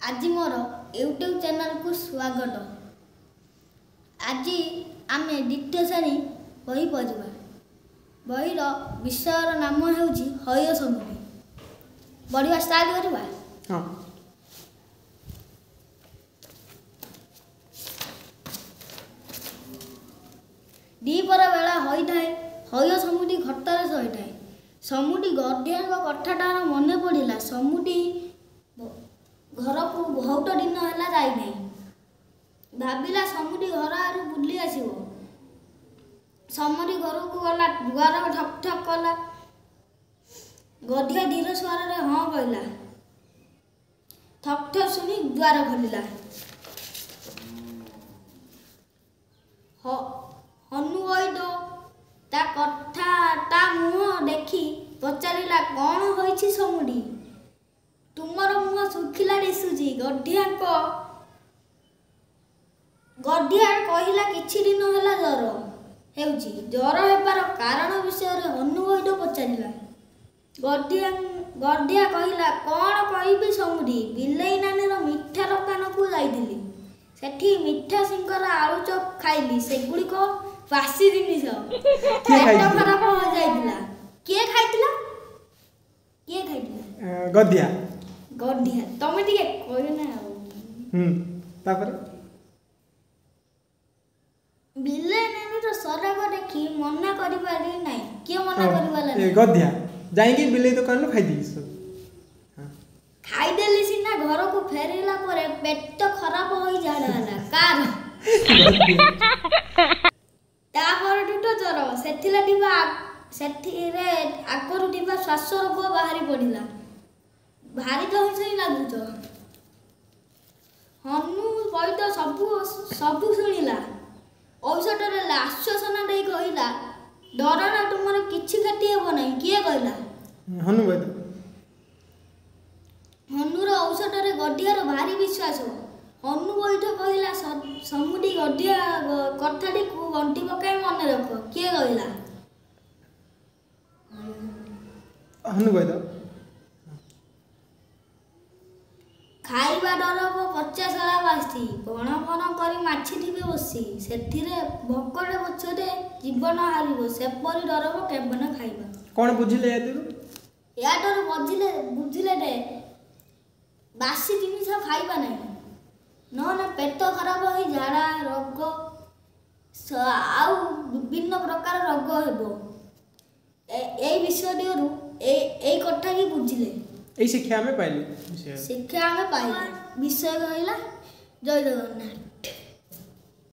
ଆଜି ମୋର ୟୁଟ୍ୟୁବ୍ ଚ୍ୟାନେଲକୁ ସ୍ୱାଗତ। ଆଜି ଆମେ ଦ୍ୱିତୀୟ ଶ୍ରେଣୀ ବହି ପଢ଼ିବା। ବହିର ବିଷୟର ନାମ ହେଉଛି ହଇଓ ସମୁଦି। ପଢ଼ିବା ଷ୍ଟାର୍ଟ କରିବା। ହଁ। ଦ୍ୱିପହର ବେଳା ହୋଇଥାଏ। ହଇଓ ସମୁଦି ଖଟରେ ଶୋଇଥାଏ। ସମୁଦି ଗଧିଆଙ୍କ କଥାଟାର ମନେ ପଡ଼ିଲା। ସମୁଦି ଘରକୁ ବହୁତ ଦିନ ହେଲା ଯାଇନାହିଁ। ଭାବିଲା ସମୁଦି ଘର ଆଡ଼ୁ ବୁଲି ଆସିବ। ସମୁଦି ଘରକୁ ଗଲା। ଦୁଆର ଠକ୍ ଠକ୍ କଲା। ଗଧିଆ ଧୀର ସ୍ୱରରେ ହଁ କହିଲା। ଠକ୍ ଠକ୍ ଶୁଣି ଦୁଆର ଖୋଲିଲା। ହନୁ ବୈଦ ତା କଥା ତା ମୁହଁ ଦେଖି ପଚାରିଲା, କ'ଣ ହୋଇଛି ସମୁଦି, ତୁମର ମୁହଁ ଶୁଖିଲା ଦିଶୁଛି? ଗଧିଆ କହିଲା, କିଛି ଦିନ ହେଲା ଜ୍ୱର ହେଉଛି। ଜ୍ୱର ହେବାର କାରଣ ବିଷୟରେ ହନୁ ବୈଦ ପଚାରିଲା। ଗଧିଆ କହିଲା, କ'ଣ କହିବି ସମୁଦି, ବିଲେଇ ନାନୀର ମିଠା ଦୋକାନକୁ ଯାଇଥିଲି। ସେଠି ମିଠା ସିଙ୍ଗରା ଆଳୁଚପ ଖାଇଲି। ସେଗୁଡ଼ିକ ବାସି ଜିନିଷ। କିଏ ପେଟ ଖାଇଥିଲା? ଖରାପ ହୋଇଯାଇଥିଲା। କିଏ ଖାଇଥିଲା? କିଏ ଖାଇଥିଲା? ଗଧିଆ। ଗଧିଆ। ତମେ ଟିକେ କହିନା ଆଉ। ତାପରେ ବିଲେଇ ନାନୀର ସରାଗ ଦେଖି ମନା କରିପାରି ନାହିଁ। କିଏ ମନା କରିପାରିଲା ଏ ନାହିଁ? ଗଧିଆ ଯାଇକି ବିଲେଇ ଦୋକାନରୁ ଖାଇଦେଇଛି ସବୁ। ହଁ। ଖାଇଦେଲି ସିନା, ଘରକୁ ଫେରିଲା ପରେ ପେଟ ଖରାପ ହୋଇ ଝାଡ଼ା ହେଲା। କାର? ଗଧିଆ। ତା ପରଠୁ ତ ଜ୍ୱର। ସେଥିରେ ଆଗରୁ ଥିବା ଶ୍ୱାସ ରୋଗ ବାହାରି ପଡ଼ିଲା। ଭାରି ଧଇଁ ଲାଗୁଛ। ହନୁ ବୈଦ ସବୁ ସବୁ ଶୁଣିଲା। ଔଷଧ ଦେଲା। ଆଶ୍ୱାସନା ଦେଇ କହିଲା, ଡର ନା, ତୁମର କିଛି କ୍ଷତି ହେବ ନାହିଁ। କିଏ କହିଲା? ହନୁ ବୈଦ। ହନୁର ଔଷଧରେ ଗଧିଆର ଭାରି ବିଶ୍ୱାସ। ହନୁ ବୈଦ କହିଲା, ସମୁଦି ଗଧିଆ କଥାଟିକୁ ଗଣ୍ଠି ପକାଇ ମନେ ରଖ। କିଏ କହିଲା? ହନୁ ବୈଦ। ଖାଇବା ଡରବ ପଚା ସଢ଼ା ବାସି, ବଣ ବଣ କରି ମାଛି ଥିବେ ବସି, ସେଥିରେ ଭୋକରେ ପଛରେ ଜୀବନ ହାରିବ, ସେପରି ଡରବ କେବନ ଖାଇବା। କ'ଣ ବୁଝିଲେ ଏଥିରୁ? ୟାଠାରୁ ବୁଝିଲେ ଯେ ବାସି ଜିନିଷ ଖାଇବା ନାହିଁ, ନହେଲେ ପେଟ ଖରାପ ହୋଇ ଝାଡ଼ା ରୋଗ ଆଉ ବିଭିନ୍ନ ପ୍ରକାର ରୋଗ ହେବ। ଏଇ ବିଷୟଟିରୁ ଏଇ କଥା ହିଁ ବୁଝିଲେ। ଏଇ ଶିକ୍ଷା ଆମେ ପାଇଲେ ବିଷୟ। ଶିକ୍ଷା ଆମେ ପାଇଲେ। ବିଷୟ କହିଲା। ଜୟ ଜଗନ୍ନାଥ।